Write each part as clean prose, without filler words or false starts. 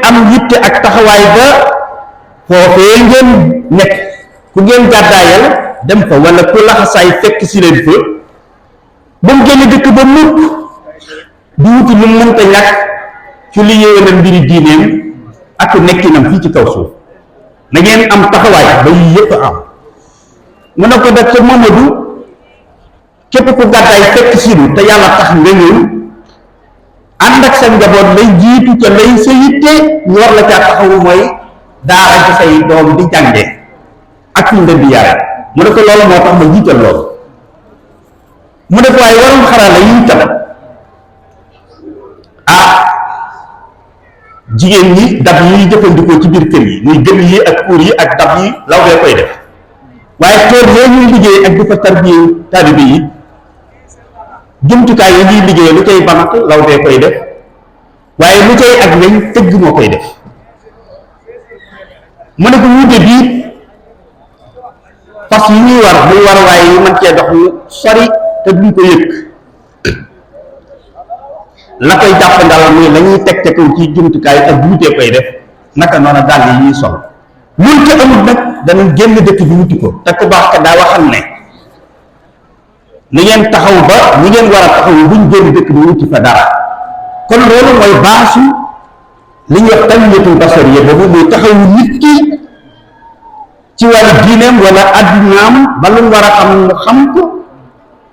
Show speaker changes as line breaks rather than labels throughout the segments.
am yitte ak taxawaay ba foofee ngeen nekk ku ngeen gàddaayal dem fa wala ku laxasaay fekk si leen fa ba mu génn dëkk ba mukk di wuti lu mënta ñàkk ci li yéwénal mbiri diineem ak nekkinam fii ci kaw suuf na ngeen am taxawaay ba yii yëpp am mu ne ko def ca Mamadou képp ku gàddaay fekk si lu te yàlla tax nga ñëw ànd ak sa njaboot lay jiitu ca lay sa yitte ñu war la caa taxawu mooy daara ci say doom di jànge ak fi ñu leen di yare mu ne ko loolu moo tax ma jiital loolu mu ne ko waaye waroon xarala yi tam jigéen ñi dab yi jëfandikoo ci biir kër yi muy gën yi ak kuur yi ak dab yi law bee koy def waaye tool yooyu ñuy liggéey ak di fa tarbiye taalibe yi jumtukaay yi ñuy liggéey lu cay banat law bee koy def waaye lu cay ak weñ tëgg moo koy def mu ne ko wuute bii fas yi ñuy war muy war waaye yi mën cee dox ñu sori te duñ ko yëg la koy jàppandal muy la ñuy teg ca kaw ci jumtukaay ak wuutee koy def naka noonu dàll yi ñuy sol loolu ca amul nag danañ génn dëkk bi wuti ko te ku baax ka daa waxal ne ni ngeen taxaw ba ñi ngeen war a taxaw buñ génn dëkk bi wuti fa dara kon loolu mooy baasu li ñuy wax tanmiyatul basariya boobu muy taxawu nit ki ci wàllu diineem wala addunaam ba lu mu war a xam mu xam ko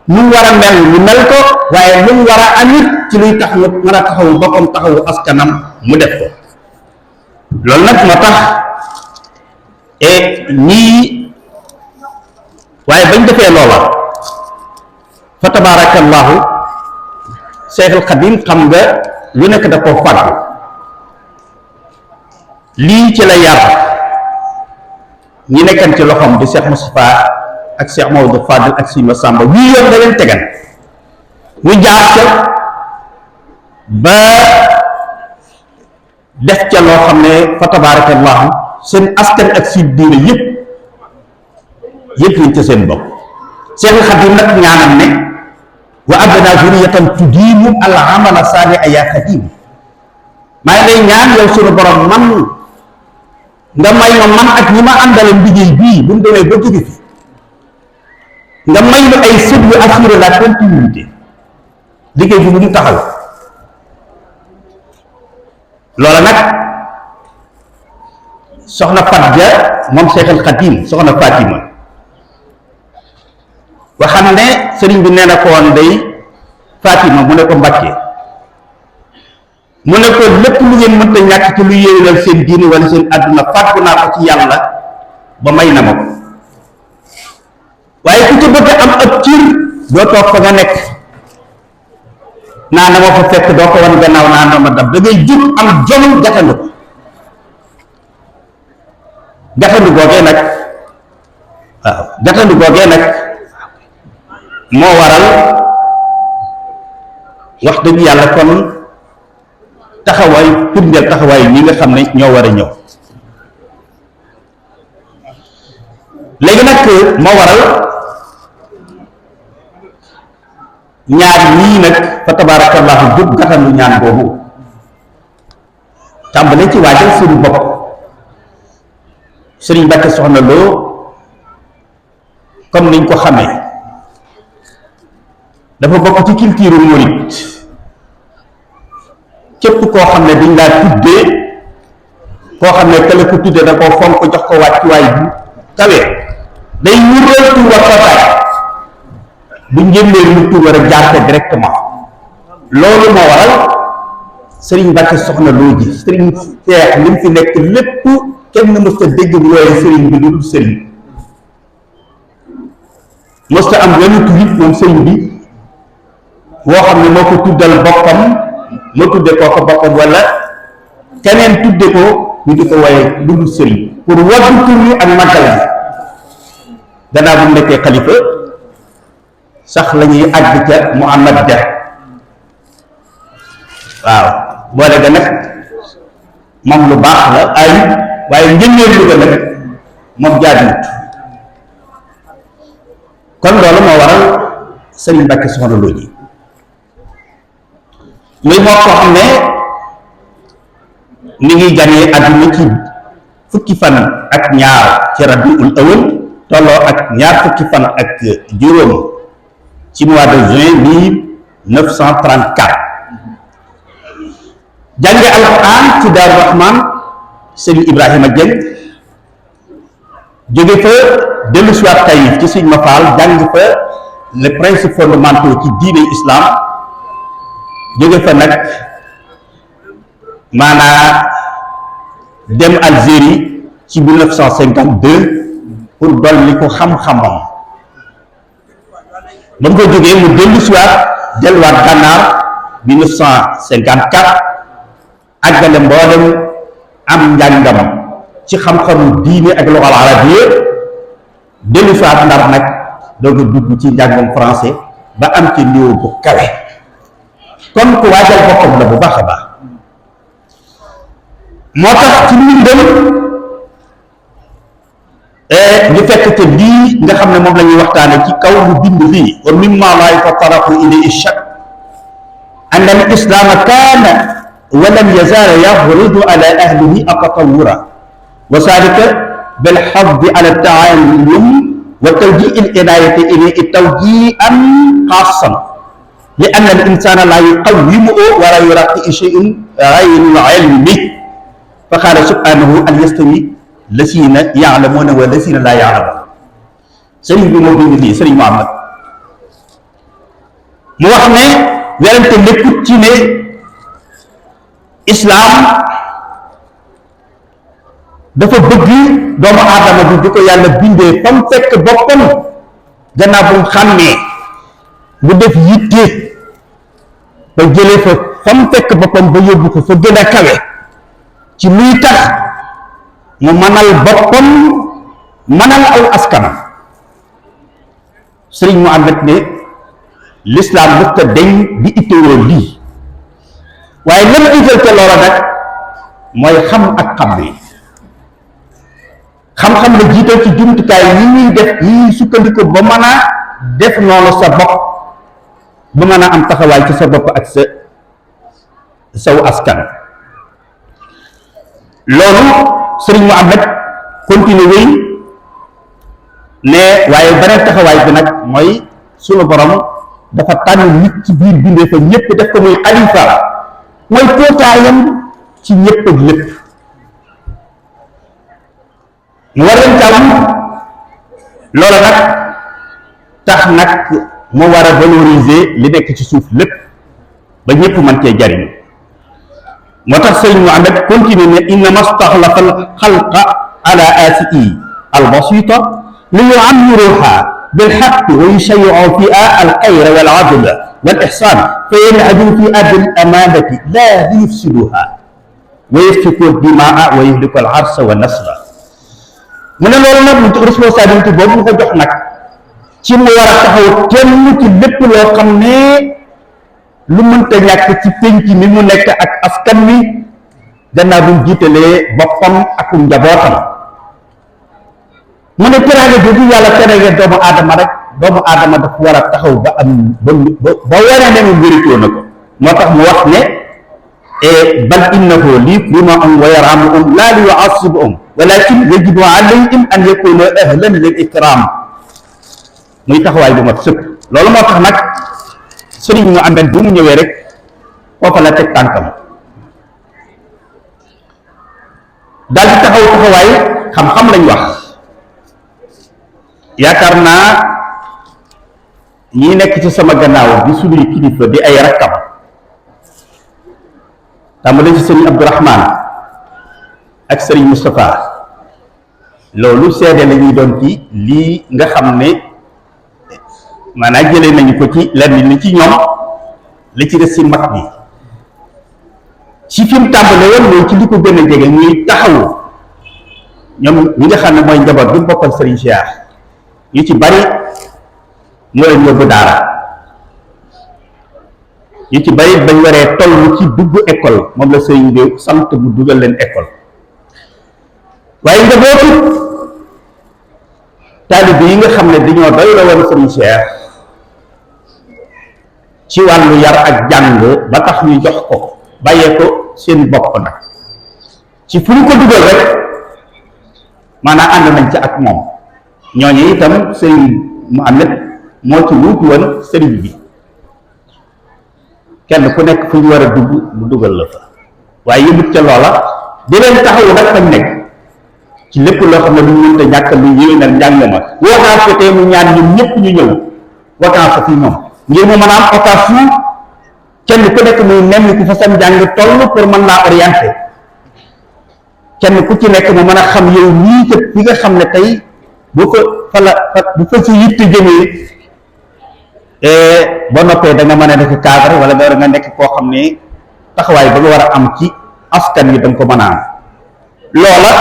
lu mu war a mel mu mel ko waaye lu mu war a amit ci luy tax mu mën a taxawu boppam taxawu askanam mu def ko loolu nag moo tax ñii waaye bañ defee loola fa tabarakallahu Seexul Xadim xam nga lu nekk da koo fàggu lii ci la yar ñi nekkan ci loxoom di Cheikh Moustapha ak Cheikh Maodo Fadil ak Sima Samba wii yoon da leen tegan ñu jaar ca ba def ca loo xam ne fa tabarakallahu seen askan ak si diine yëpp lañ ca seen bopp Seexul Xadim nag ñaanam ne wa abna zuriyatan tudiimu al amala saaliha ya Xadim maa ngi lay ñaan yow sunu borom man nga may ma man ak ñi ma àndale liggéey bii bu ñu demee ba jóge fi nga may ma ay sët yu assurer la continuité liggéey bi mu ngi taxaw loola nag soxna Fatja moom Seexul Xadim soxna Fatima waxam ne sëriñ bi nee na ko woon day Fatima mu ne ko Mbàkke mu ne ko lépp lu ngeen mënta ñàkk ci lu yéwénal seen diine wala seen àdduna fàggu naa ko ci yàlla ba may na ma ko waaye ku ci bëgg am ab cir doo toog fa nga nekk naa na ma fa fekk doo ko wan gannaaw naa na ma dab da ngay jug am jom gatandu ko gatandu googee nag waaw gatandu googee nag moo waral wax dëgg yàlla kon taxawaay firndeel taxawaay ñi nga xam ne ñoo war a ñëw léegi nag moo waral ñaar ñii nag fa tabarakallahu jóg gatandu ñaan boobu tàmbale ci waajal suñu bopp Sëriñ Mbàkke Soxna Lo comme niñ ko xamee dafa bokk ci culture murit képp koo xam ne dañ laa tuddee koo xam ne kala ko tuddee da koo fonk jox ko wàccuwaay bu kawe day wural tur wa tootaay bu njëndee lu tur war a jaarte directement loolu moo waral Sëriñ Mbàkke Soxna Lo ji Sëriñ Seex li mu fi nekk lépp kenn mës a dégg bu wooye sëriñ bi lu dul sëriñ mës a am wenn turit moom sëriñ bi woo xam ne moo ko tuddal boppam moo tudde kooku boppam wala keneen tudde ko ñu di ko waaye lu dul sëriñ pour waddu tur yi ak màggal bi gannaaw bu mu nekkee xalifa sax la ñuy àgg ca Muhammad Dia waaw boole ga nag moom lu baax la ay waaye njëngeen lu ga nag moom jaaduwut kon loolu moo waral Sëriñ Mbàkke Soxna Lo ji muy moo ko xam ne mi ngi ganee àdduna ci fukki fan ak ñaar ci rabiul awal tolloo ak ñaar fukki fan ak juróom ci mois de juin 1934 jànge alquran ci Daaru Rahman sëñ Ibrahima Dieng jóge fa dellu siwaat Taïf ci sëñ Mafal jàng fa les principes fondamentaux ci diine islam jóge fa nag maanaa dem Algérie ci 1952 pour dolli ko xam-xamam ba mu ko jógee mu dellu siwaat delluwaat Gànnaar 1954 àggale mboolem am njàngam ci xam-xamu diine ak loxal arabiya dellu siwaat Ndar nag doog a dugg ci njàngam français ba am ci niveau bu kawe kon ku waajal boppam la bu baax a baax moo tax ci mbindam ñu fekk te lii nga xam ne moom la ñuy waxtaane ci kaw lu bind fii wa mimma la yatataraqu ilayhi shak an al islam kaana wa lam yazal yafridu ala ahlihi atatawura wa zalika bil hadd ala taallum wa tawjih al inayati ilayhi tawjihan xaasan li anna al insana la yuqawwimu wa la yuraqi shay'un ghayra ilmi fa qaala subhanahu an yastawi lasina yaalamuuna wa lasina laa yaalamuun sëriñ bi moo bind lii sëriñ Muhammad mu wax ne werante lépput ci ne islaam dafa bëgg doomu aadama bi di ko yàlla bindee fa mu fekk boppam gannaaw bu mu xàmmee bu def yitte ba jëlee fa mu fekk boppam ba yóbbu ko fa gën a kawe ci luy tax mu mënal boppam mënal aw askanam sëriñ Muhammad ne lislaam mësta deñ di ittewoo lii waaye lan itteel te loola nag mooy xam ak xam ne xam-xam la jiital ci jumtukaay yi ñuy def yi ñuy sukkandiku ba mën a def noonu sa bopp ba mën a am taxawaay ci sa bopp ak saw askan loolu sëriñ Muhammad continue wéy ne waaye beneen taxawaay bi nag mooy sunu borom dafa tànn nit ci biir bindee fa ñëpp def ko muy xalifa mooy kootaayam ci ñëpp ak lépp mu war leen jàmm loola nag tax nag mu war a valoriser li nekk ci suuf lépp ba ñëpp mën cee jariñu moo tax sëriñ Muhammad continue ne innama staxlafa alxalqa ala asii albasita li yuammiruha bilxaqi wa yushayyiu fiha alxayra waladla walixsan fa yanhaju fiha bilamanati la liyufsiduha wa yasfiku dimaa wa yuhliku alarsa wa nasra mu ne loolu nag responsabilité boobu mu ko jox nag ci mu war a taxaw kenn ci lépp loo xam ne lu mënta ñàkk ci pénc mi mu nekk ak askan wi gannaaw bu mu jiitalee boppam ak njabootam mu ne teraanga jooju yàlla terale doomu aadama rek doomu aadama dafa war a taxaw ba am ba waree ne mu méritoo na ko moo tax mu wax ne bal innahu li yukrimahum wa yarhamuhum laa li yu'assibuhum walakin yajibu alayhim an yakunu ahlan lil ikram muy taxawaay bu mat sëkk loolu moo tax nag sëriñ mu àndal bu mu ñëwee rek foofa la teg tànkam daal di taxaw taxawaay xam-xam lañ wax yaakaar naa ñi nekk ci sama gannaaw bi suñuy kilifa di ay rakkam tàmbale ci sëriñ Abdourahman ak sëriñ Moustapha loolu seede la ñuy doon ci lii nga xam ne maanaam jëlee nañu ko ci lenn li ci ñoom li ci des ci mag bi ci fi mu tàmbale woon mooy ci li ko gën a jege muy taxawu ñoom ñi nga xam ne mooy njaboot bi mu bokkal sëriñ Cheikh ñu ci bari moo leen yóbbu daara ñu ci bari bañ waree toll ci dugg école moom la sëriñ bi sant mu dugal leen école waaye njabootu taalibe yi nga xam ne dañoo doy la woon sëriñ Cheikh ci wàllu yar ak jàng ba tax ñu jox ko bàyyee ko seen bopp nag ci fu ñu ko dugal rek maanaam ànd nañ ci ak moom. ñooñu itam sëriñ Muhammad moo ci wuutu woon sëriñ bi kenn ku nekk fu ñu war a dugg mu dugal la fa waaye yëmut ca loola di leen taxawu nag fañ nekk ci lépp loo xam ne lu ñu mënta ñàkk lu yéwénal njàng ma wootaan ko tey mu ñaan ñun ñëpp ñu ñëw wootaan ko fi moom ngir mu mën a am occasion kenn ku nekk muy nemmi ku fa sam njàng toll pour mën laa orienté kenn ku ci nekk mu mën a xam yow nii kat fi nga xam ne tey bu fa si yitte jëmee ba noppee da nga mën a nekk cadre wala nga nekk koo xam ne taxawaay ba nga war a am ci askan wi da nga ko mën a am loola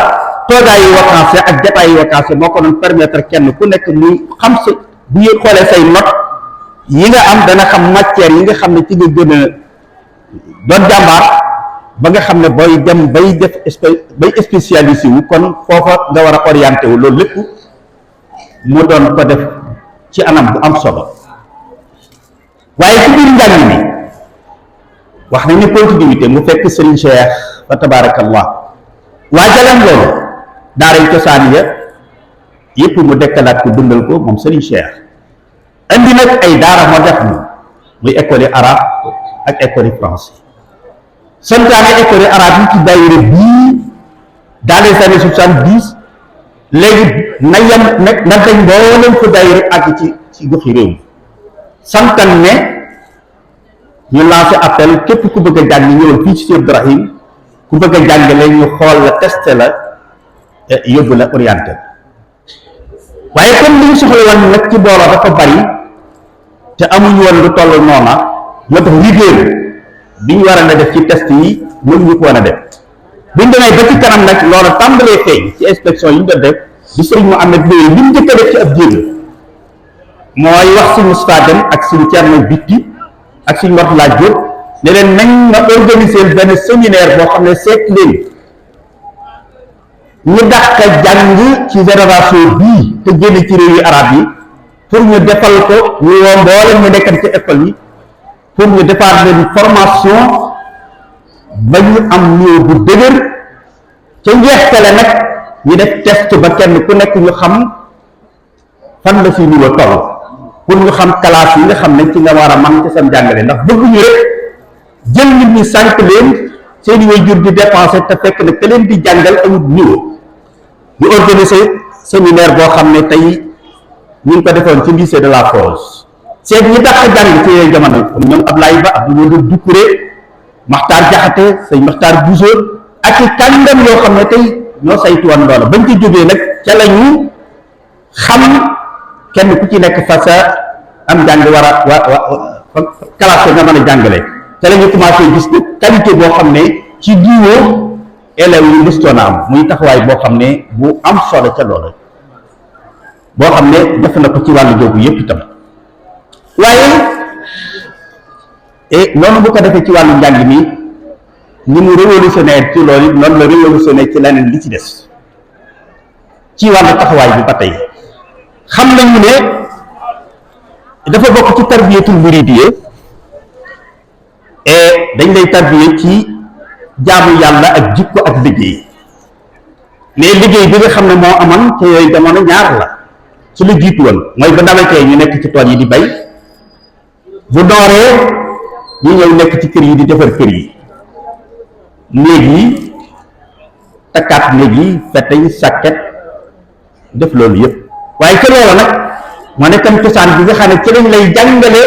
toogaayu vacances ak jataayu vacances moo ko doon permettre kenn ku nekk muy xam sa bu ñu xoolee say note yi nga am dana xam matière yi nga xam ne ci nga gën a doon jàmbaar ba nga xam ne booy dem bay def bay spécialisé wu kon foofa nga war a orienté wu loolu lépp mu doon ko def ci anam bu am solo waaye ci biir njàng mi wax nañ ne continuité mu fekk Serigne Cheikh fa tabarakallah waa jalam loolu daaray cosaan ya yëpp mu dekkalaat ko dundal ko moom Serigne Cheikh andi nag ay daara moderne muy école yi arabe ak école yi français santaane école yi arabe yi ci daayira bii dans les années 70 léegi na yem nag na dañ mbooleem fu daayira àgg ci goxi réew mi santan ne ñu lancé appel képp ku bëgg a jàng ñëwal fii ci Cheikh Ibrahim ku bëgg a jàngale ñu xool la testé la yóbbu la orienté waaye comme li ñu soxla woon nag ci booloo dafa bari te amuñu woon lu toll noona moo tax liggéey bi ñu war a def ci test yi mënuñu ko woon a def buñ demee ba ci kanam nag loolu tàmbalee feeñ ci inspection yi ñu doon def di Serigne Mouhamed Ndoye li mu njëkk a def ci ab jéego mooy wax suñu Moustapha Dem ak suñu Thierno Bitti ak suñu Mourtala Diop ne leen nañ nga organiser benn séminaire boo xam ne seet leen ñu dàq jàng ci génération bii te génn ci réew yu arab yi pour ñu defal ko ñu woo mboolem ñu nekkat ci école yi pour ñu defar leen formation ba ñu am niveau bu dëgër ca njeextale nag ñu def test ba kenn ku nekk ñu xam fan la si niveau toll pour ñu xam classe yi nga xam ne ci nga war a man ci sam jàngale ndax bëgguñu rek jël nit ñi sànq leen seeni waajur di dépensé te fekk ne te leen di jàngal amul niveau ñu organiser séminaire boo xam ne tey ñu ngi ko defoon ci lycée de la Fosse seet ñi dàq jàng ci yooyu jamono comme ñoom Ablaye Ba Abdou Modou Doucouré Maxtaar Jaxate sëñ Maxtaar Bousso ak i kàngam yoo xam ne tey ñoo saytu woon loola bañ ci jógee nag ca la ñu xam kenn ku ci nekk fa sa am njàng war a classe nga mën a jàngale ca la ñu commencé gis ne qualité boo xam ne ci diwoo élèves yi mëstoon a am muy taxawaay boo xam ne bu am solo ca loola boo xam ne def na ko ci wàllu jógu yépp itam waaye noonu bu ko defee ci wàllu njàng mi ni mu révolutionnaire ci loolu noonu la révolutionnaire ci leneen li ci des ci wàllu taxawaay bi ba tey xam nañu ne dafa bokk ci tarbiyatul muridiyya dañ lay tarbiya ci jaamu yàlla ak jikko ak liggéey mais liggéey bi nga xam ne moo amoon te yooyu jamono ñaar la su la jiitu woon mooy ba nawetee ñu nekk ci tool yi di bay bu dooree ñu ñëw nekk ci kër yi di defar kër yi néeg yi takkaat néeg yi feteñ sàkket def loolu yëpp waaye ci loolu nag moo nekkam cosaan bi nga xam ne ci lañ lay jàngale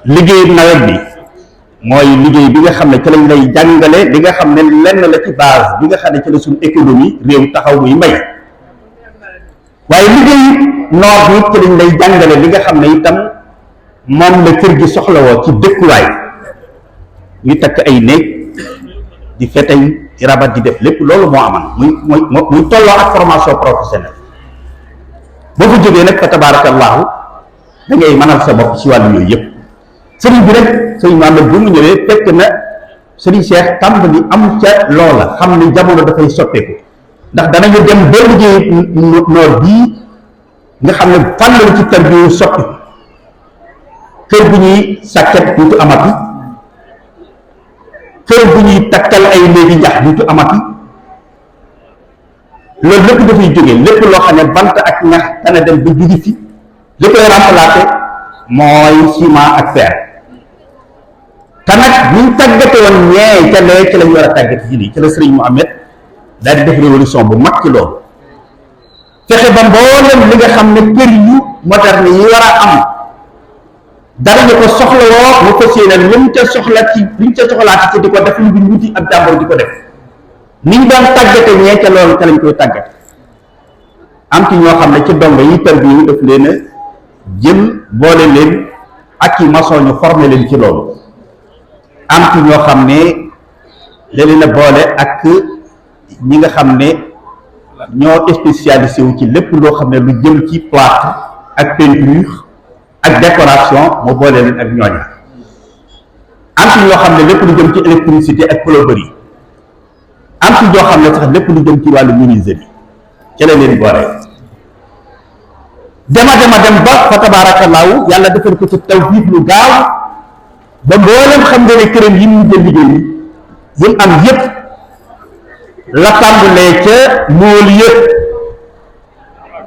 liggéey nawet bi mooy liggéey bi nga xam ne ci lañ lay jàngale li nga xam ne lenn la ci base bi nga xam ne ci la suñu économie réew taxaw muy mbay waaye liggéey noor bi ci lañ lay jàngale li nga xam ne itam moom la kër gi soxlawoo ci dëkkuwaay ñu takk ay néeg di feteñ di rabat di def lépp loolu moo aman muy tolloo ak formation professionnelle boo fa jógee nag fa tabaarakallaahu da ngay mënal sa bopp ci wàllu yooyu yëpp sëriñ bi rek sëriñ Mamadou bu mu ñëwee fekk na sëriñ Cheikh tàmbali am ca loola xam ni jamono dafay soppeeku ndax danañu dem ba liggéey noor bii nga xam ne fànn ci tarbiyu soppi kër bu ñuy sàkket duutu amati kër bu ñuy takkal ay léegi njax duutu amati loolu lépp dafay jóge lépp loo xam ne bant ak ñax dana dem ba jóge fi li koy remplacer mooy ciment ak fer te nag ñu tàggate woon ñee ca lee ci lañ war a tàggate ci lii ci la Sëriñ Mohamed daal di def révolution bu mag ci loolu fexe ba mboolem li nga xam ne kër yu moderne yi war a am dara ñu ko soxla woo mu fas yéene lu mu ca soxla ci luñ ca soxlaati ci di ko def lu ñu wuti ak jàmbur di ko def ni ñu doon tàggate ñee ca loolu ca lañ koy tàggate am ci ñoo xam ne ci dongo yi tër bi daf leen a jël boole leen ak i maçon ñu formé leen ci loolu am ci ñoo xam ne leen a boole ak ñi nga xam ne ñoo spécialisé wu ci lépp loo xam ne lu jëm ci plâtre ak peinture ak décoration moo boole leen ak ñooña am ci ñoo xam ne lépp lu jëm ci électricité ak plomberie am ci ñoo xam ne sax lépp lu jëm ci wàllu menuiserie ci la leen boole dema dem ba fa tabaarakallaahu yàlla defal ko ci tawfiq lu gaaw ba mboolem xam nga ne këram yi mu jël liggéey yi am yëpp la tàmbalee ca mool yëpp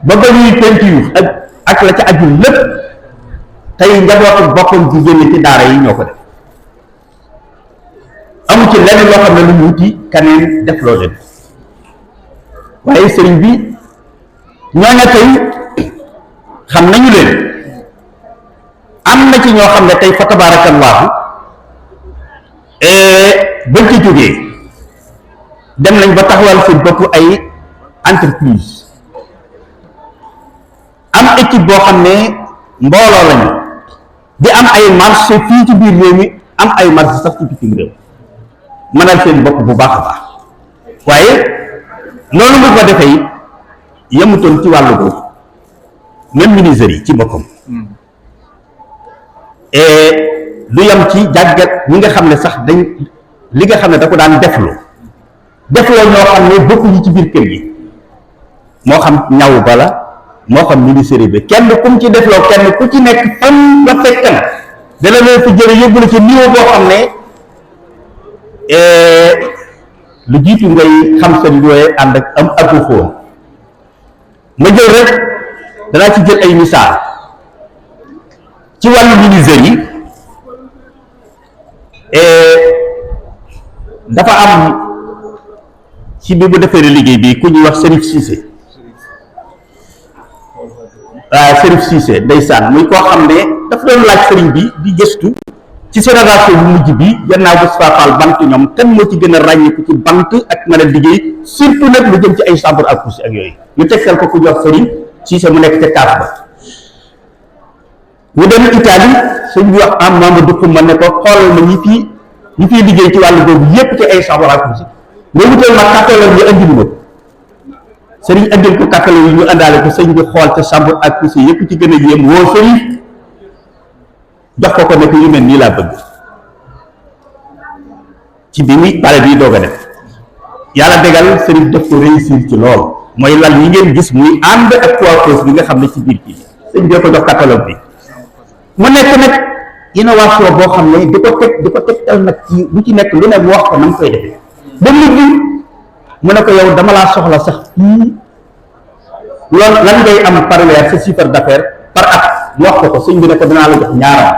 ba ba ñuy peinture ak la ca aju lépp tey njabootu boppam ci génne ci daara yi ñoo ko def amu ci lenn loo xam ne lu mu wuti kaneen def loo leen waaye sëriñ bi ñooña tey xam nañu leen am na ci ñoo xam ne tey fa tabaarakallaahu bañ ci jógee dem nañ ba taxawal seen bopp ay entreprise am équipe boo xam ne mbooloo lañu di am ay marché fii ci biir réew mi am ay marché sax ci bitim réew mënal seen bopp bu baax a baax waaye loolu mu ko defee yemutoon ci wàllu boobu même menuiserie yi ci boppam et lu yem ci jàggat ñi nga xam ne sax dañ li nga xam ne da ko daan defloo ñoo xam ne bokkuñu ci biir kër gi moo xam ñaw bala moo xam menuiserie bi kenn kum ci defloo kenn ku ci nekk fan nga fekk na dana leen fi jële yóbbu la ci niveau boo xam ne lu jiitu ngay xam seen yooye ànd ak am aggu foon ma jël rek danaa ci jël ay misaal ci wàllu menuiserie yi dafa am ci bi bu defee liggéey bi ku ñuy wax Serif Cissé waaw Serif Cissé ndeysaan muy koo xam ne dafa doon laaj sëriñ bi di gëstu ci génération bu mujj bi gannaaw Moustapha Fall bant ñoom kan moo ci gën a ràññiku ci bant ak mën a liggéey surtout nag lu jëm ci ay chambre à coucher ak yooyu ñu tegtal ko ku ñuy wax Serif Cissé mu nekk ca kaaf ba ñu dem Italie sëñ bi wax am Mamadou Xuma ne ko xoolal ma ñi fii liggéey ci wàllu boobu yépp ci ay chambre à coucher nga wutal ma catalogue yi andil ma sëriñ andil ko catalogue yi ñu àndaale ko sëñ bi xool ca chambre à coucher yépp ci gën a yéem woo sëriñ jox ko nekk yu mel nii laa bëgg ci bi muy pare bii doog a def yàlla dégal sëriñ def ko réussir ci lool mooy lal yi ngeen gis muy ànd ak coiffeuse bi nga xam ne ci biir kii sëñ bi ko jox catalogue bi mu nekk nag innovation boo xam ne di ko tegtal nag ci lu ci nekk lu ne mu wax ko na mu koy defee ba mujj mu ne ko yow dama laa soxla sax fii loolu lan ngay am par weer sa chiffre d'affaires par at mu wax ko sëñ bi ne ko danaa la jox ñaaram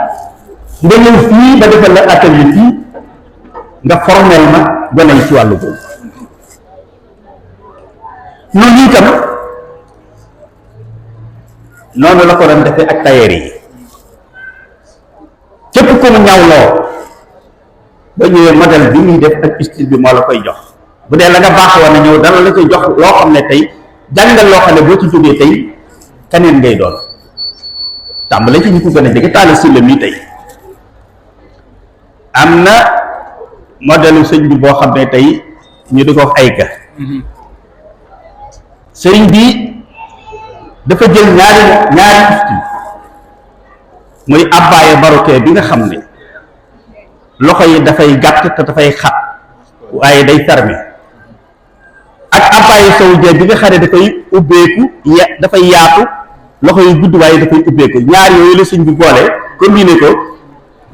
nga ñëw fii ba defal la atelier fii nga formel ma gone yi ci wàllu boobu noonu itam noonu la ko doon defee ak tailleur yi képp ku mu ñawloo ba ñëwee modèle bi muy def ak style bi moo la koy jox bu dee la nga baax woon na ñëw dana la koy jox loo xam ne tey jàngal loo xam ne boo ci jógee tey keneen ngay doon tàmbale ci ñu ko gën a jege taal si la mii tey am na modèle sëñ bi boo xam ne tey ñu di ko wax ay ka sëñ bi dafa jël ñaari style muy abbaaya marocain bi nga xam ne loxo yi dafay gàtt te dafay xat waaye day fermé ak abbaaya saoudien bi nga xam ne dafay ubbeeku dafay yaatu loxo yi gudd waaye dafay ubbeeku ñaar yooyu la sëñ bi boole combiné ko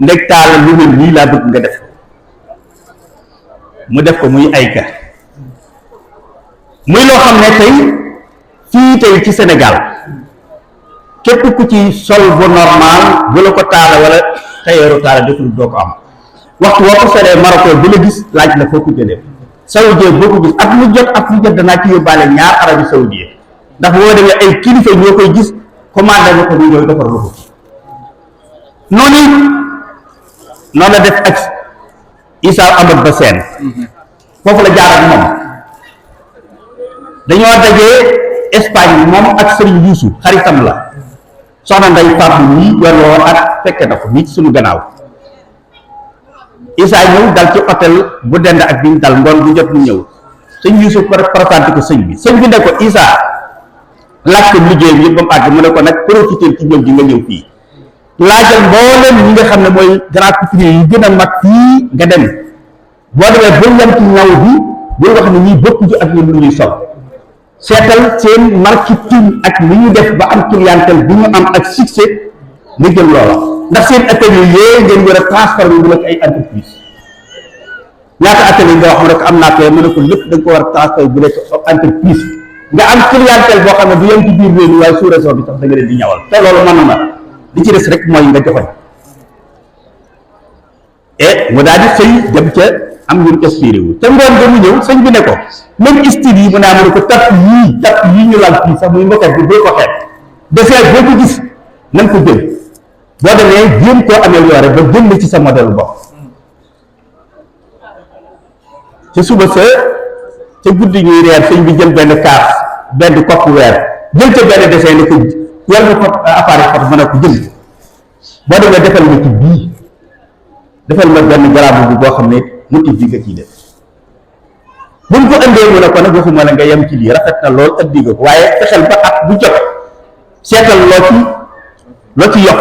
ndeg taal lu mel nii laa bëgg nga def mu def ko muy ayka muy loo xam ne tey fii tey ci Sénégal képp ku ci sol bu normal bu la ko taala wala tayeeru taala deful doo ko am waxtu woo ko solee Maroc bi la gis laaj la foo ko jëlee saoudien boo ko gis ak lu jot danaa ci yóbbaale ñaar Arabie saoudien ndax boo demee ay kilifa ñoo koy gis commandé na ko ñu ñëw defar lu ko noonu la def ak Issa Ahmad Ba Sène foofu la jaar ak moom dañoo dajee Espagne moom ak Serigne Youssou xaritam la soxna Ndeye Fatou ñii yoroo ak fekke na ko nii ci suñu gannaaw Issa ñëw dal ci hôtel bu dend ak biñ dal ngoon bu jot mu ñëw sëñ Youssou présenté ko sëñ bi ne ko Issa laaj ko liggéeyam yëpp ba mu àgg mu ne ko nag profité ci ñëw ji nga ñëw fii laajal mboolem ñi nga xam ne mooy grand couturier yi gën a mag fii nga dem boo demee bul yem ci ñaw bi bul wax ne ñii bokk ci ak ñun lu ñuy sol seetal seen marketing ak li ñu def ba am clientèle bi ñu am ak succès nga jël loola ndax seen atelier yooyu ngeen war a transformer bu nekk ay entreprise ñaata atelier nga wax mu nekk am naa ko mu ne ko lépp da nga ko war a transformer bu nekk entreprise nga am clientèle boo xam ne du yem ci biir réew mi waaye sous région bi sax da nga leen di ñawal te loolu mën na li ci des rek mooy nga joxoñ et mu daal di sëy dem ca am ñun inspiré wu te ngoon ba mu ñëw sëñ bi ne ko même style yi mu ne am ne ko tapp yii ñu lal fii sax muy mbokat bi boo ko xeeb defee boo ko gis na nga ko jël boo demee jéem koo amélioré ba jënd ci sa modèle bopp ca suba sa ca guddi ñuy reer sëñ bi jël benn kaas benn kopp weer jël ca benn dessin ne ko yàlla na ko appareil photo mën a ko jënd boo demee defal ma ci bii defal ma benn garab bi boo xam ne motif bi nga ciy def buñ ko indee mu ne ko nag waxuma la nga yem ci lii rafet na lool ëddi nga ko waaye fexeel ba at bu jot seetal loo ci yokk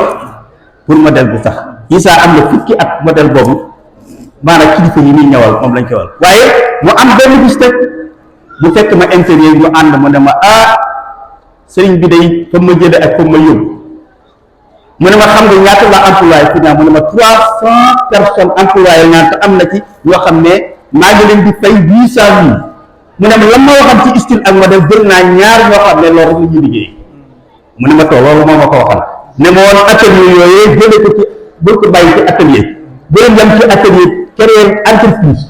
pour modèle bi tax Issa am na fukki at modèle boobu maanaam kilifa yi muy ñëwal moom lañ ko wal waaye mu am benn bis teg bu fekk ma intérieur ñu ànd mu ne ma sëriñ bi day fa ma jële ak fa ma yóbbu mu ne ma xam nga ñaata la employé fi naa mu ne ma 300 personnes employé ñaata am na ci yoo xam ne maa ngi leen di fay 800 000 mu ne ma lan ma waxam ci style ak modèle jël naa ñaar ñoo xam ne loolu rek la ñuy liggéey mu ne ma toog loolu moo ma ko waxal ne ma woon atelier yooyu jële ko ci bul ko bàyyi ci atelier bu leen yem ci atelier créer entreprise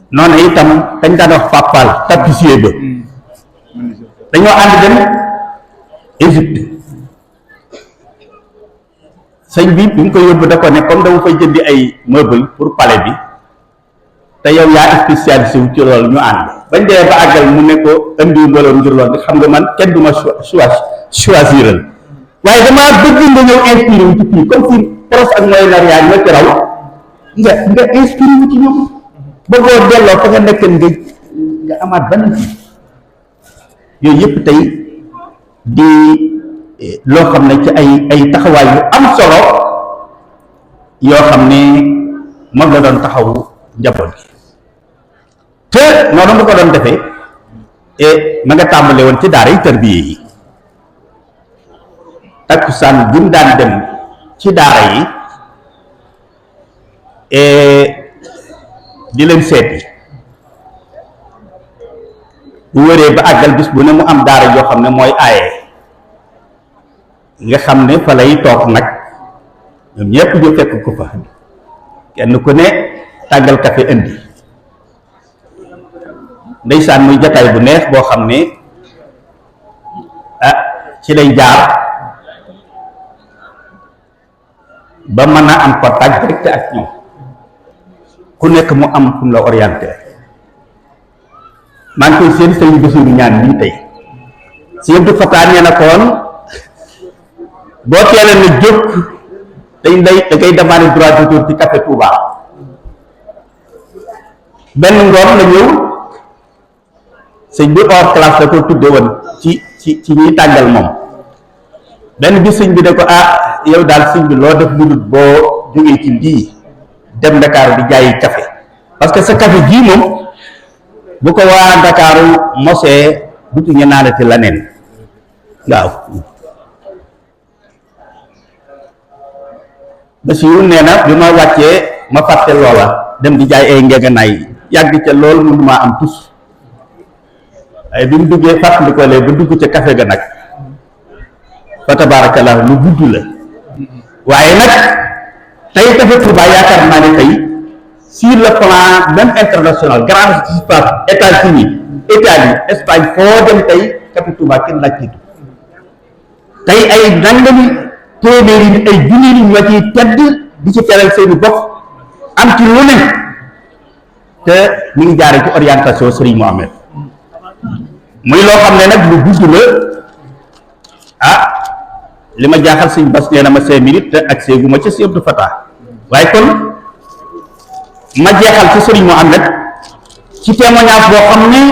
noonu itam dañ daan wax Fapal tapissier ba dañoo ànd dem Égypte sëñ bi mu ko yóbbu da ko ne comme dama fay jëndi ay meuble pour palais bi te yow yaa spécialisé wu ci loolu ñu ànd bañ dee ba àggal mu ne ko indiwu ma loolu ngir loolu xam nga man kenn du ma choisiral waaye damaa bëgg nga ñëw inspiré wu ci fii comme si proche ak moyen-orient ñoo ci raw nga inspiré wu ci ñoom bëggoo delloo fa nga nekk nga amaat benn yooyu yëpp tey di loo xam ne ci ay taxawaay yu am solo yoo xam ne moom la doon taxawu njaboot gi te noonu mu ko doon defee ma nga tàmbale woon ci daara yi tarbiye yi takkusaan bi mu daan dem ci daara yi di leen seeti bu wëree ba àggal bis bu ne mu am daara yoo xam ne mooy aaye nga xam ne fa lay toog nag ñoom ñëpp ñu fekk ko fa kenn ku ne tàggal kafe indi ndeysaan muy jataay bu neex boo xam ne ci lay jaar ba mën a am contact direct ak ñoom ku nekk mu am fu mu la orienté maa ngi koy seen sëñ Bassirou ñaan nii tey si Abdou Fatah nee na koon boo teelee na jóg dañ da ngay demandé droit d'auteur ci café Touba benn ngoon la ñëw sëñ bi hors classe la ko tudde woon ci ñuy tàggal moom benn bi sëñ bi ne ko yow daal sëñ bi loo def lu dul boo jógee ci lii dem Dakar di jaayi café parce que sa café gii moom bu ko waa Dakaaru mosee dutu ñu naanati la neen waaw Bassirou nee na bi ma wàccee ma fàtte loola dem di jaay ay ngeeganaay yàgg ca lool mënu maa am tus waaye bi mu duggee fàttali ko lee ba dugg ca café ga nag fa tabarakallah lu gudd la waaye nag tey café Touba yaakaar naa ne tey sur le plan même international grande surface États-Unis Italie Espagne foo dem tey café Touba kenn laaj ciitu tey ay nangami téeméeri ni ay junni ni ñoo ciy tedd di ci teral seeni bopp am ci lu ne te ñu ngi jaare ci orientation Serigne Mohamed muy loo xam ne nag lu gudd la ah li ma jaaxal Sëñ Bass nee na ma 5 minutes te ak seegu ma ca Sëñ Abdou Fatah waaye kon ma jeexal ci Serigne Mohamed ci témoignage boo xam ne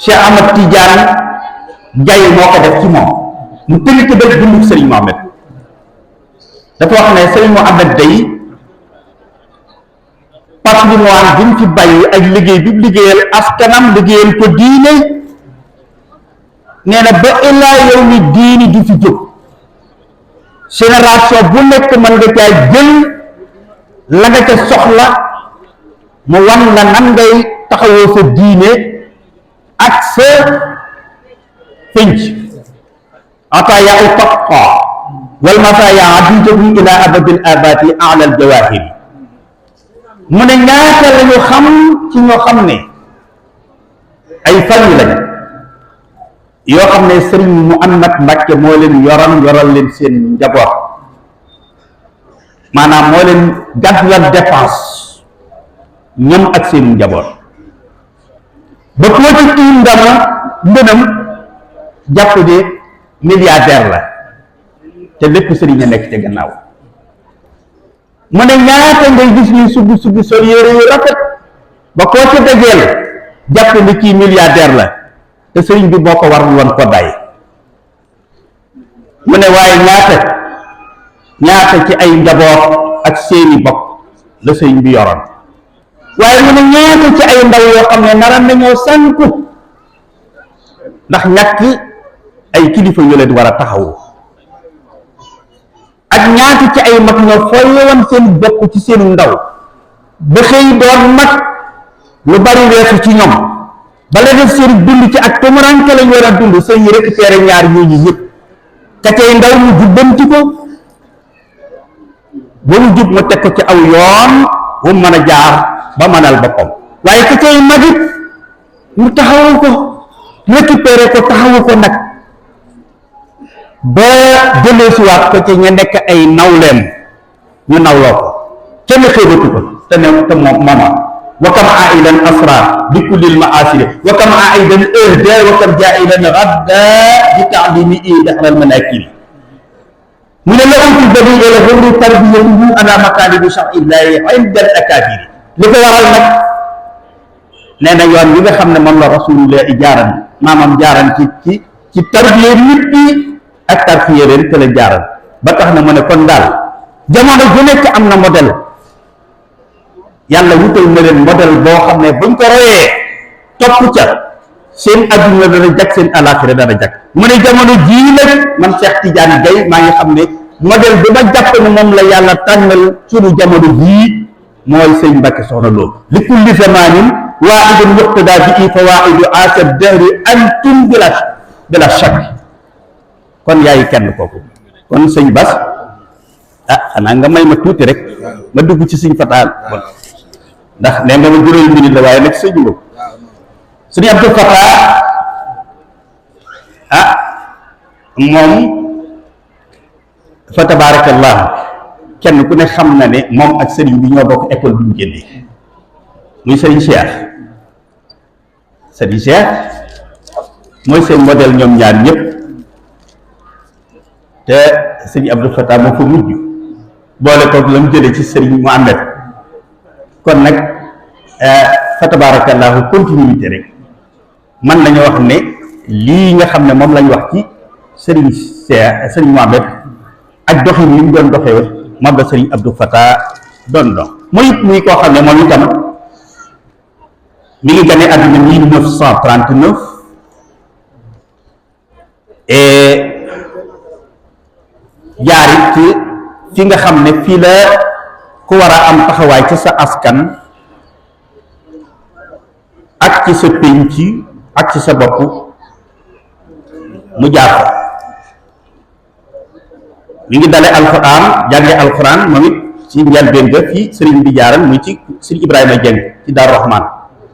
Cheikh Ahmad Tidiane Gaye moo ko def ci moom mu tënk ci bëgg dunduk Serigne Mohamed dafa wax ne Serigne Mohamed day patrimoine bi mu fi bàyyi ak liggéey bi mu liggéeyal askanam liggéeyal ko diine nee na ba illaa yow mi diini du fi jóg génération bu nekk mën nga caa jël la nga ca soxla mu wan la nan ngay taxawoo sa diine ak sa pénc ataaya u tabqa wal mataaya adijatu ila abadil abati ala al jawahiri mu ne ñaata la ñu xam ci ñoo xam ne ay famille lañ yoo xam ne Serigne Mouhamad Mbacké moo leen yoral leen seen njaboot maanaam moo leen gàddul dépense ñoom ak seen njaboot ba koo ci tiim ndënam jàpp de milliardaire la te lépp Serigne a nekk ca gannaaw mu ne ñaata ngay gis ñuy sugg sol yére yu rafet ba koo ca dajeel jàpp ni kii milliardaire la te sëriñ bi boo ko warul woon ko day mu ne waaye ñaata ci ay njaboot ak seeni bokk la sëriñ bi yoroon waaye mu ne ñaata ci ay ndaw yoo xam ne naran nañoo sànku ndax ñàkk ay kilifa yu leen war a taxawu ak ñaata ci ay mag ñoo fooye woon seen bopp ci seenu ndaw ba xëy doon mag lu bari weesu ci ñoom bala def seen dund ci ak tumuranke lañ war a dund sëñ yi récupéré ñaar ñooñu yëpp ka cay ndaw mu jubbanti ko ba mu jub mu teg ko ci aw yoon wu mën a jaar ba mënal boppam waaye ka cay magit mu taxawu ko récupéré ko taxawu ko nag ba delloosiwaat ko ci ña nekk ay nawleem ñu nawloo ko kenn xeebatu ko te moom mooma wa kam aidan asra bi kullil maasiri wa kam aidan ahda wa kam jailan radda bi taalimi i dahral manakiri mu ne la utul badi ila hurri tarbiyatuhu ala makalibi sharillahi inda al akabiri li ko waral nag nee na yoon bi nga xam ne moom la rasulullah jaaran maamam jaaran ci tarbiya nit ñi ak tarfiya leen te la jaaran ba tax na mu ne kon daal jamono ju nekk am na modèle yàlla wutal na leen modèle boo xam ne buñ ko royee topp ca seen adduna dana jag seen alaxira dana jag mu ne jamono jii nag man Cheikh Tidiane Gaye maa ngi xam ne modèle bi ma jàpp ne moom la yàlla tànnal suñu jamono jii mooy sëñ Mbacké Soxna Lo li kulli zamanin waahidun yuqtada bi fawaidu asa dahri antum bila shak kon yaay kenn kooku kon sëñ Bass xanaa nga may ma tuuti rek ma dugg ci sëñ Fatah ndax nee nga ma juróomi minute la waaye nag sëñ bi sëñ Abdou Fatah moom fa tabarakallah kenn ku ne xam na ne moom ak sëriñ bi ñoo bokk école bi ñu génnee muy sëriñ Cheikh mooy seen modèle ñoom ñaar ñëpp te sëñ Abdou Fatah moo fa mujj boole koog la mu jëlee ci sëriñ Mohamed kon nag fa tabarakallahu continuité rek man nañu wax ne lii nga xam ne moom lañ wax ci sëriñ Mohamed ak doxin yi mu doon doxee moom la sëriñ Abdou Fatah doon dox muy koo xam ne moom itam mi ngi gane àdduna 1939 et jaarit ci fi nga xam ne fii la ku war a am taxawaay ci sa askan ak ci sa pénc ak ci sa bopp mu jaar ko. mi ngi dale alxuraan jànge alxuraan moom it ci njëlbéen ga fii sëriñ bi jaaral muy ci sëriñ Ibrahima Dieng ci Daaru Rahmaan,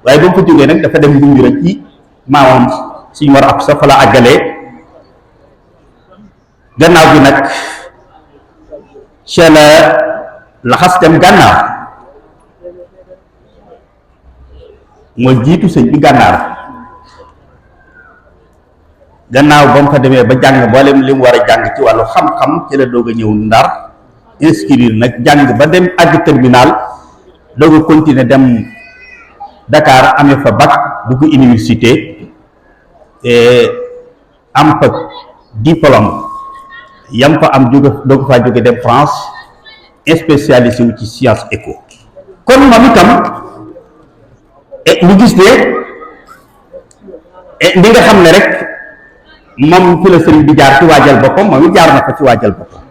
waaye ba mu fa jógee nag dafa dem Ndungu ci maamam suñu war ab sa fa la àggalee. gannaaw bi nag ca la laxas dem gànnaar, moo jiitu sëñ bi gànnaar. gannaaw ba mu fa demee ba jàng mboolem li mu war a jàng ci wàllu xam-xam ci la doog a ñëw Ndar inscrire nag jàng ba dem àgg terminal doog a continuer dem Dakar amee fa bac dugg université am fa diplôme yam fa am jóge doog faa jóge dem France spécialisé wu ci science éco. kon moom itam ñu gis ne li nga xam ne rek moom fi la sëriñ bi jaar ci waajal boppam moom it jaar na ko ci waajal boppam.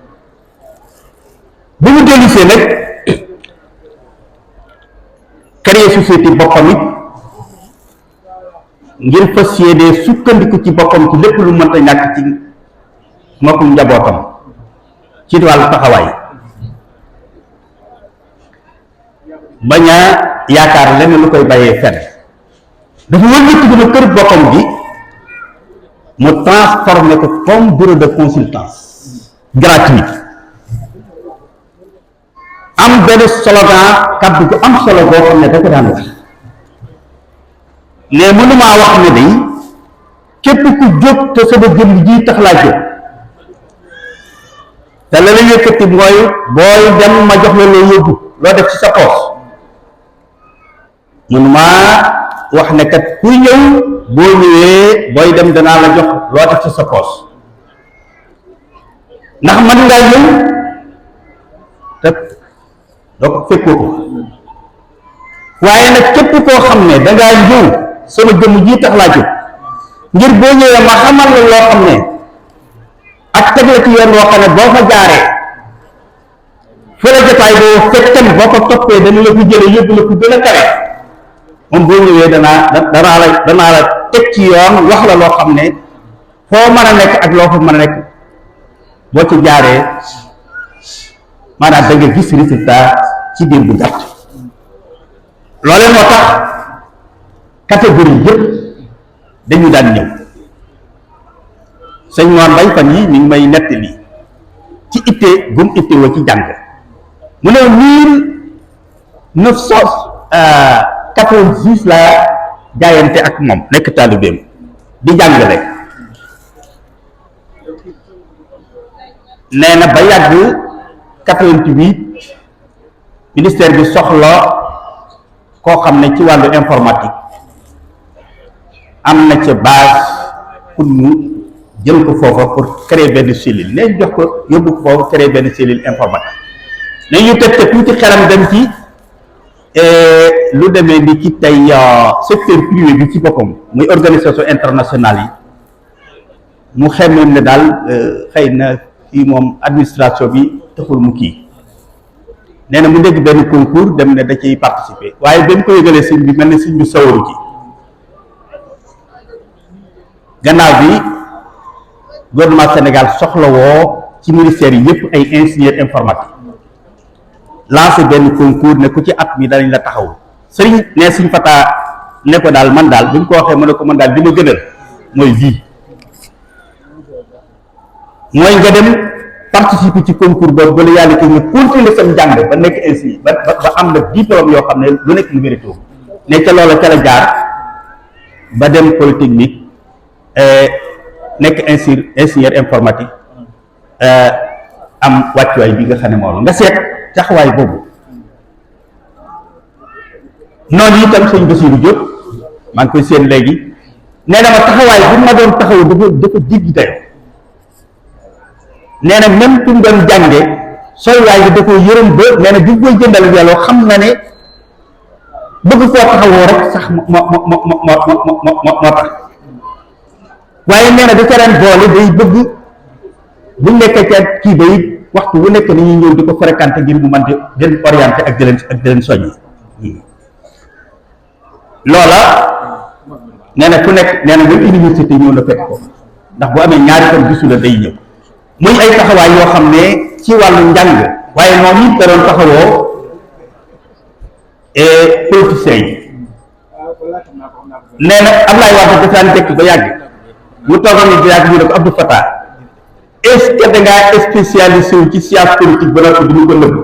bu mu dellusee nag créer société boppam it ngir fas yéene sukkandiku ci boppam ci lépp lu mënta ñàkk ci mbokkum njabootam ci wàllu taxawaay, bañ a yaakaar lenn lu koy bàyyee fenn. dafa wëlbati bi na kër boppam gi mu transformé ko comme bureau de consultance gratuit. am benn slogan kaddu gu am solo boo xam ne da ko daan wax ne mënumaa wax ne day képp ku jóg te sama jëmm ji tax laa jóg te la la yëkkati mooy booy dem ma jox la loo yóbbu loo def ci sa poos. mënumaa wax ne kat kuy ñëw boo ñëwee booy dem danaa la jox loo def ci sa poos, ndax mën ngaa ñëw te doo ko fekkoo ko. waaye nag képp koo xam ne dangaa ñëw sama jëmm ji tax laa jóg ngir boo ñëwee ma xamal la loo xam ne ak teg la ci yoon woo xam ne boo fa jaaree fële jotaay boo fekkan boo ko toppee dana la ko jële yóbbu la ko gën a kawe. moom boo ñëwee danaa la teg ci yoon wax la loo xam ne foo mën a nekk ak loo fa mën a nekk boo ci jaaree maanaam da nga gis résultat ci diir bu gàtt. loolee moo tax catégorie yëpp dañu daan ñëw. sëñ Mor Mbaye fan yi mi ngi may nettali ci itte gum itte woo ci jàng mu ne 1986 la jaayante ak moom nekk taalibeem di jàngale. nee na ba yàgg 88 ministère bi soxla koo xam ne ci wàllu informatique am na ca base pour ñu jël ko foofa pour créer benn cellule ne jox ko yóbbu ko foofa créer benn cellule informatique. ne ñu teg te tuuti xelam dem ci lu demee ni ci tey secteur privé bi ci boppam muy organisation internationale yi mu xemmeem ne daal xëy na fii moom administration bi taxul mu kii. nee na mu dégg benn concours dem ne da ciy participer waaye ba mu ko yëgalee sëñ bi mel ne sëñ bi sawaru ci. gannaaw bi gouvernement Sénégal soxla woo ci ministère yi yëpp ay ingénieur informatique lancé benn concours ne ku ci at mi danañ la taxaw. sëriñ ne suñ fataa ne ko daal man daal bi mu ko waxee mu ne ko man daal li ma gënal mooy lii mooy nga dem participer ci concours boobu ba la yàlla ki nga continuer sam njàng ba nekk ainsi ba am na diplôme yoo xam ne lu nekk lu mérite ne ca loola ca la jaar ba dem polytechnique nekk ingénieur informatique am wàccuwaay bi nga xam ne moom nga seet taxawaay boobu. noonu itam sëñ Bassirou Diop maa ngi koy seen léegi nee na ma taxawaay bu ma doon taxaw dafa jéggi dayoo. nee na même fi mu doon jànge solwaay bi da ko yërëm ba nee na bi koy jëndal yàlla xam na ne bëgg koo taxawoo rek sax moo tax waaye nee na da ca daan boole day bëgg bu nekkee ca kii ba it waxtu wu nekk ni ñuy ñëw di ko fréquenter ngir mu mën di leen orienter ak di leen soññi loola nee na ku nekk nee na même université ñëw na fekk ko ndax bu amee ñaari fan gisu la day ñëw muy ay taxawaay yoo xam ne ci wàllu njàng waaye noonu it da doon taxawoo politiciens yi nee na Ablaye Wade dafaan tekk ba yàgg mu toogoon ni di yàgg ñu ne ko Abdou Fatah est-ce que da ngaa spécialisé wu ci science politique ba noppi duñu ko nëbb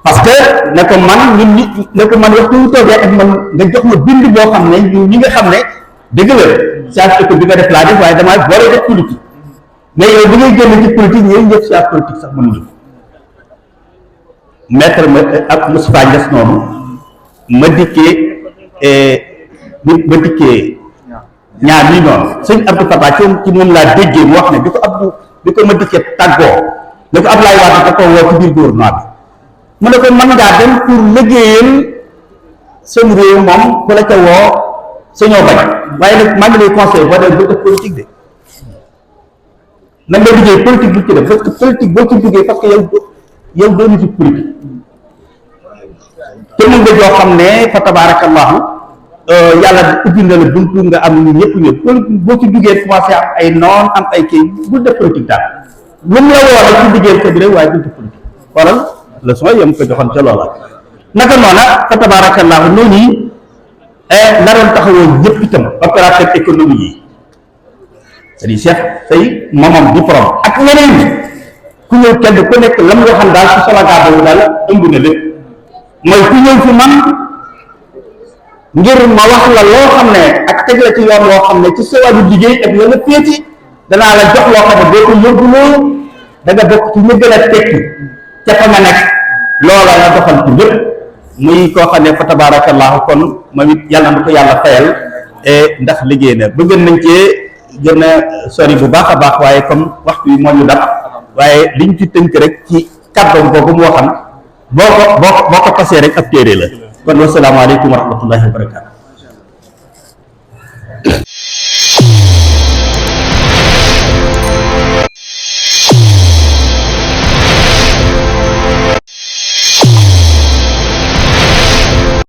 parce que ne ko man ñun nit ne ko man waxtu ñu toogee ak man nga jox ma bind boo xam ne ñu ñi nga xam ne dëgg la science éco bi nga def laa def waaye damaa boole def politique mais yow bi ngay génn ci politique ñooy ñëpp science politique sax mënuñu maître ma ak Moustapha Niass noonu ma dikkee ñaar ñii noonu sëñ Abdou Fatah ci moom laa déggee mu wax ne bi ko ma dikkee tàggoo ne ko Ablaye Wade da ko woo ci biir gouvernement bi mu ne ko mën ngaa dem pour liggéeyal seen réew moom ku la ca woo sañoo bañ waaye nag maa ngi lay conseillé boo dem boo def politique de na nga liggéey politique bu ci def parce que politique boo ci duggee parce que yow doo nit politique te mën nga joo xam ne fa tabarakallahu yàlla ubbi na la buntu nga am ñu ñëpp ñëpp politique boo ci duggee commencé am ay noon am ay kii bu def politique daal lu mu la woo rek ci liggéey ko bi rek waaye bu def politique xoolal leçon yam ko joxoon ca loola naka noona fa tabarakallahu noonu yi naroon taxawoo ñëpp itam opérateur économique yi c'est-à-dire Cheikh say mamam diplôme ak ñeneen ku ñëw kenn ku nekk lam nga xam daal ci solaga boobu daal ëmb na lépp mooy ku ñëw fi man ngir ma wax la loo xam ne ak teg la ci yoon loo xam ne ci sa wàllu liggéey ak la la féeti danaa la jox loo xam ne boo ko yóbbuloo da nga bokk ci ñu gën a tekki ca fa nga nekk loola la doxal ci lépp muy koo xam ne fa tabarakallahu kon moom it yàlla na ko yàlla fayal ndax liggéey na bëgg nañ cee gën a sori bu baax a baax waaye comme waxtu yi moo ñu dab waaye liñ ci tënk rek ci kàddoom boobu moo xam boo ko tasee rek ab téere la kon wasalaamaaleykum wa rahmatullahi wa barakatu